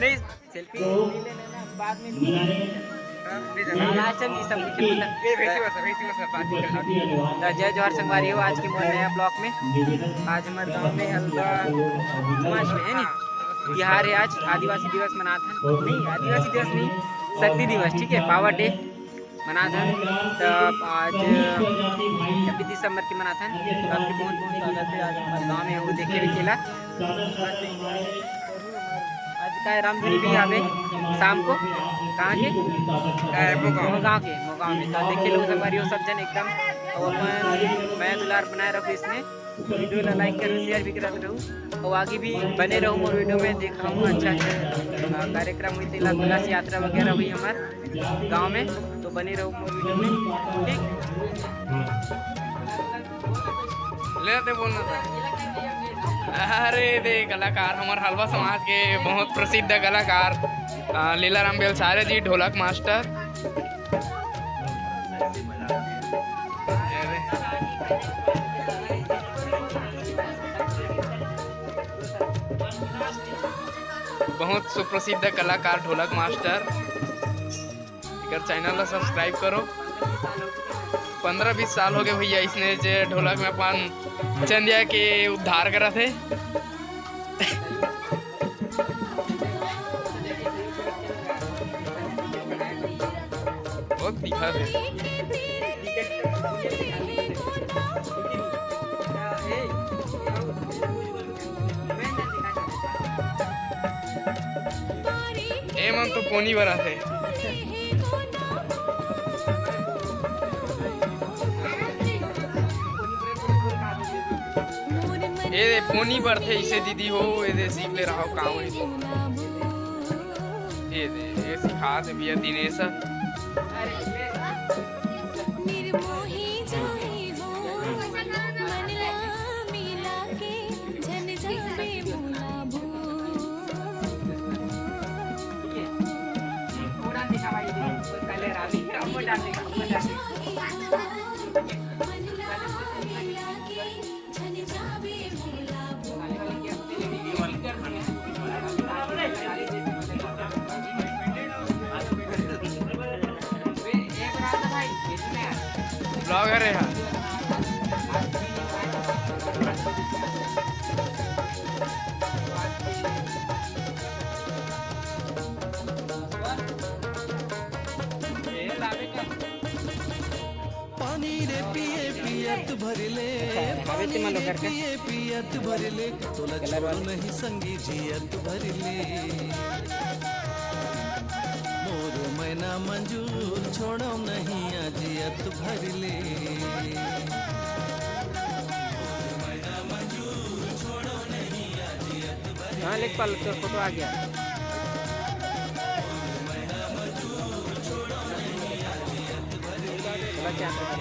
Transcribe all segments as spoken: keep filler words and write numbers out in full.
नहीं, सेल्फी ले लेना, बाद में ले लेना। हाँ, ले जाना। लास्ट टाइम ये सब लिखे मतलब। ये वैसे बस, वैसे बस, बात ही कर लो। तो जय जोहार संगवारी हो, आज के मोर नया ब्लॉग में। आज हमारे गांव में हल्का समाज में है नी, तिहार है आज, आदिवासी दिवस मनात हन। नहीं, आदिवासी दिवस नहीं, सक्ती दिवस, ठीक है, पावर डे मनात हन। तो आज छब्बीस दिसंबर के मनात हन। तो आपके बहुत बहुत स्वागत है आज हमारे गांव में, वो देखे भी खेला। आज का रामधुन भी आवे शाम को। कहाँ के? ए, मोगांव। मोगांव के, मोगांव में। तो देखे लोग संगवारी हो सब जन एकदम। और अपन मया दुलार बनाए रखो इसमें, वीडियो ला लाइक करो, शेयर भी करत रहू। और आगे भी बने रहू मोर वीडियो में, देख रहू अच्छा अच्छा, अ, कार्यक्रम हुई, तेला कलश यात्रा वगैरह हुई हमार गांव में। तो बने रहू मोर वीडियो में, ठीक। ले दे बोलना था। अरे दे कलाकार, हमार हलवा समाज के बहुत प्रसिद्ध कलाकार, अ, लीलाराम बेलसारे जी, ढोलक मास्टर। अरे। बहुत सुप्रसिद्ध कलाकार ढोलक मास्टर, एकर चैनल ला सब्सक्राइब करो। पंद्रह बीस साल हो गए भैया, इसने जे ढोलक में अपन चंदिया के उद्धार करा थे। बहुत दिखा दे। ए मन तो पोनी बरा थे। ए दे पोनी बरथे इसे दीदी हो, ए दे सीख ले रहा हो काम है। ए दे, ए सिखा दे भैया दिनेश। ब्लॉगर है यार। पानी रे पिए पियत भरले, अच्छा, हवे ते पानी मन रे ओकर का? पिए पियत भरले, तोला कलर छोड़ वाला। नहीं संगी जियत भरले। मोर मैना मंजूर छोड़ो नहीं आ जियत भरले। हाँ, लेख पाल, तोर फोटो आ गया। चला, क्या कर?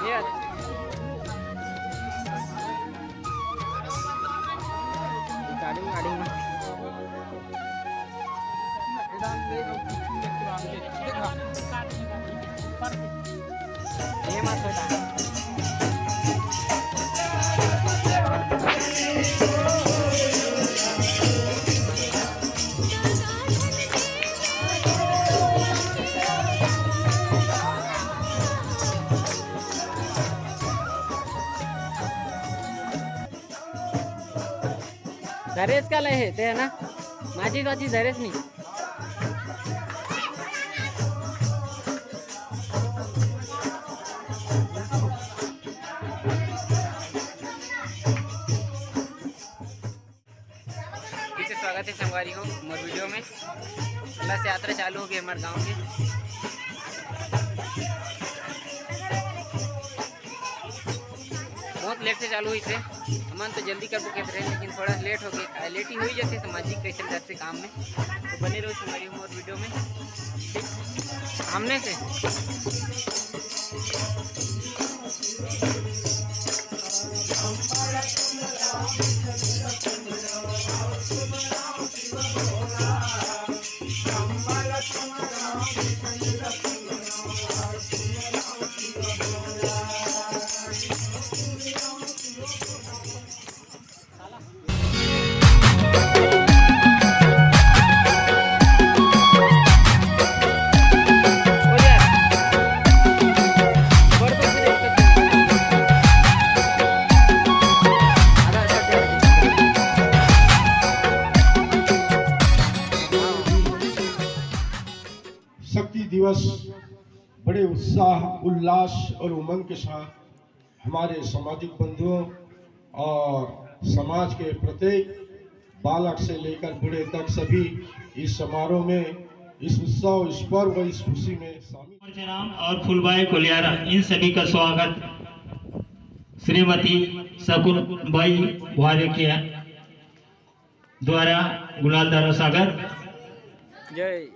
ये गाड़ी, गाड़ी में। ये मत होता। धरेस का ले हे, ते है ना? माचिस वाचिस धरेस नहीं। फिर से स्वागत है संगवारी हो मोर वीडियो में। कलश यात्रा चालू हो गई हमारे गांव के। बहुत लेट से चालू हुई थे, हमन तो जल्दी करबो कहत रहे, लेकिन थोड़ा लेट हो गया। लेट ही हो ही जाते सामाजिक कैसे डर से काम में। तो बने रहो संगवारी हो मोर वीडियो में। हमने से शक्ति दिवस बड़े उत्साह, उल्लास और उमंग के साथ हमारे सामाजिक बंधुओं और समाज के प्रत्येक बालक से लेकर बूढ़े तक सभी इस समारोह में, इस उत्सव, इस पर्व, इस खुशी में शामिल। प्रणाम और फुलबाई कोलियारा, इन सभी का स्वागत श्रीमती शकुन बाई वाले के द्वारा गुलाल दारा सागर। जय।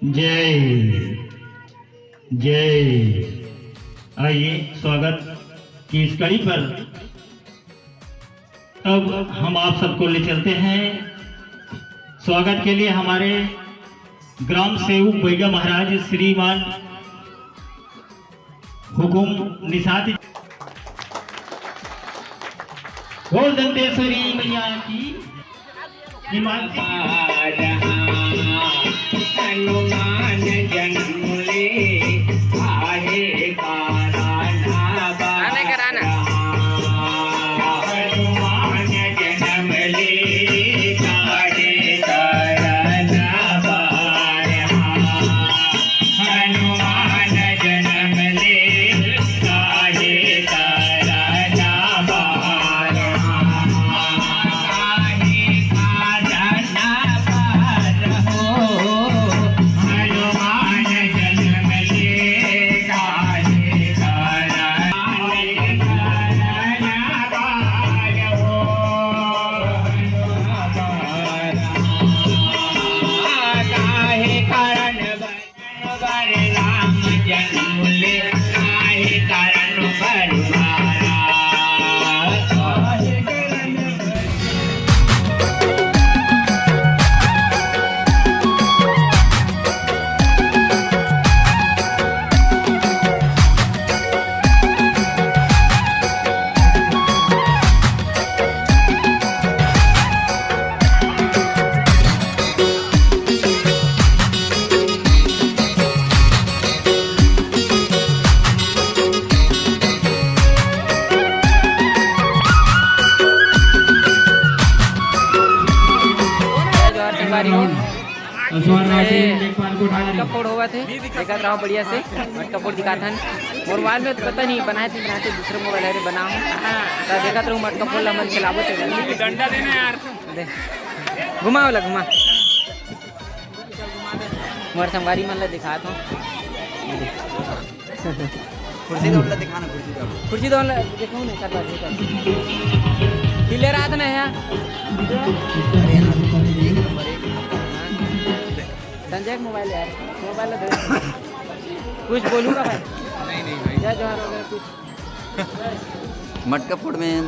जय। जय। आइए, स्वागत की इस कड़ी पर अब हम आप सबको ले चलते हैं स्वागत के लिए हमारे ग्राम सेवक बैगा महाराज श्रीमान हुकुम निषाद। बोल दंतेश्वरी मैया की। हिमालय हनुमान जन्म ले आहे काराना गाने कराना। हनुमान जन्म ले काहे करना बार। हनुमान जन्म ले काहे करना बार। काहे करना बार हो। हनुमान जन्म ले काहे करना बार हो। काहे करन बर राम जन्म ले, काहे करन बर मारा। जोहार संगवारी हो। जोहार राठौर, ए, लेखपाल कोठारी। मटका फोड़ होवत हे, देखत रहो बढ़िया से। मटका फोड़ दिखात हन। मोर मोबाइल में तो पता नहीं बनाए थे, बनाए थे दूसरे मोबाइल हरे बनाओ। त देखत रहूं मटका फोड़ ला मन चलावो ते डंडा देना यार। दे। घुमाओ ला, घुमा। मोर संगवारी मन ला दिखात हूं। कुर्सी तो उल्टा दिखा ना, कुर्सी तो। कुर्सी तो उल्टा दिखाऊं ना, कर बात, कर। किले रात ना है। अरे यार, एक नंबर, एक नंबर। संजय का मोबाइल है, मोबाइल दे। कुछ बोलूंगा भाई? नहीं, नहीं भाई। जय जोहार वगैरह कुछ। मटका फोड़ में, उम,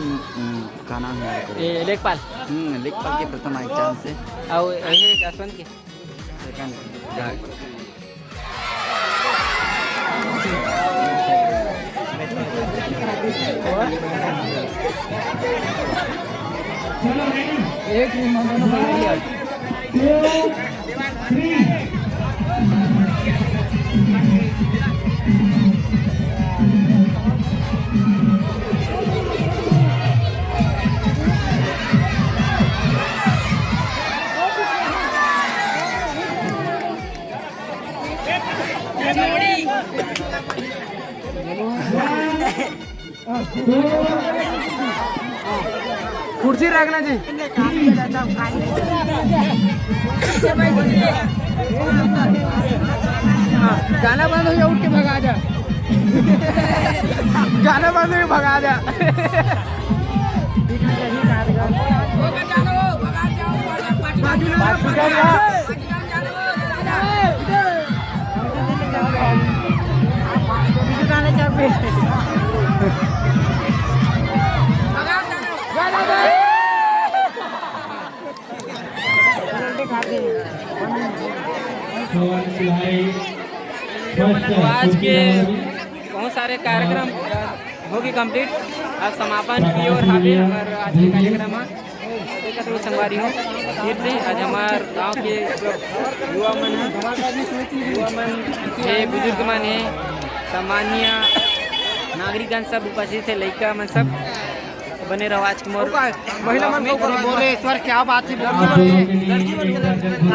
का नाम है यार? ए, लेखपाल। हम्म, लेखपाल के प्रथम आए चांस है। और ये जसवंत के। कुर्सी रखना जी। हाँ, गाना बंद हो गया, उठ के भगा जा। गाना बंद हो गया, भगा जा। आज के बहुत सारे कार्यक्रम होगे complete, अब समापन की ओर हावे हमर आज के कार्यक्रम ह। देखत हो संगवारी हो, फिर से आज हमर गांव के युवा मन ह, युवा मन हे, बुजुर्ग मन हे, सम्मानीय नागरिकगण सब उपस्थित हे, लइका मन सब। बने रहो आज के मोर महिला मन को बोले, ईश्वर, क्या बात है, लड़की मन के, लड़की मन के,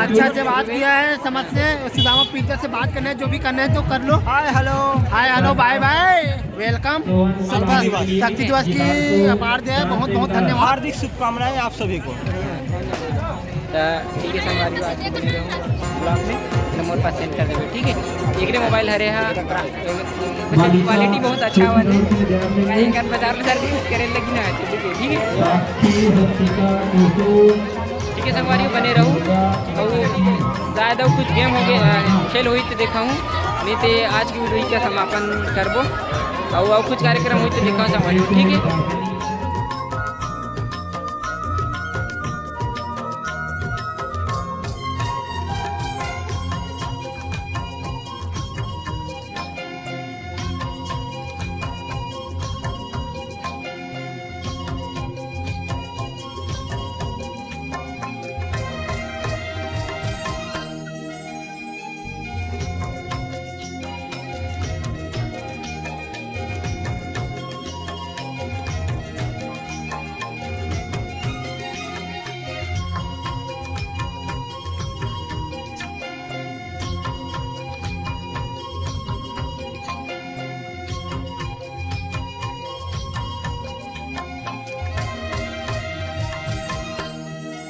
अच्छा से बात किया है समझ से। सुदामा पिंजरा से बात करना है, जो भी करना है तो कर लो। हाय हेलो, हाय हेलो, बाय बाय, वेलकम। शक्ति दिवस, शक्ति दिवस की अपार दया, बहुत बहुत धन्यवाद। हार्दिक शुभकामनाएं आप सभी को। त ठीक है संगवारी हो, आज के बने रहू ब्लॉग में, नंबर पर सेंड कर देबे, ठीक है। एकरे मोबाइल हरे हा, क्वालिटी बहुत अच्छा वाले, कहीं कर बाजार में सर्विस करे लगी ना, ठीक है, ठीक है। ठीक है संगवारी हो, बने रहू। और शायद और कुछ गेम हो गए, खेल हुई तो देखा हूँ, नहीं तो आज की वीडियो का समापन करबो। और, और कुछ कार्यक्रम हुई तो देखा हूँ संगवारी हो, ठीक है।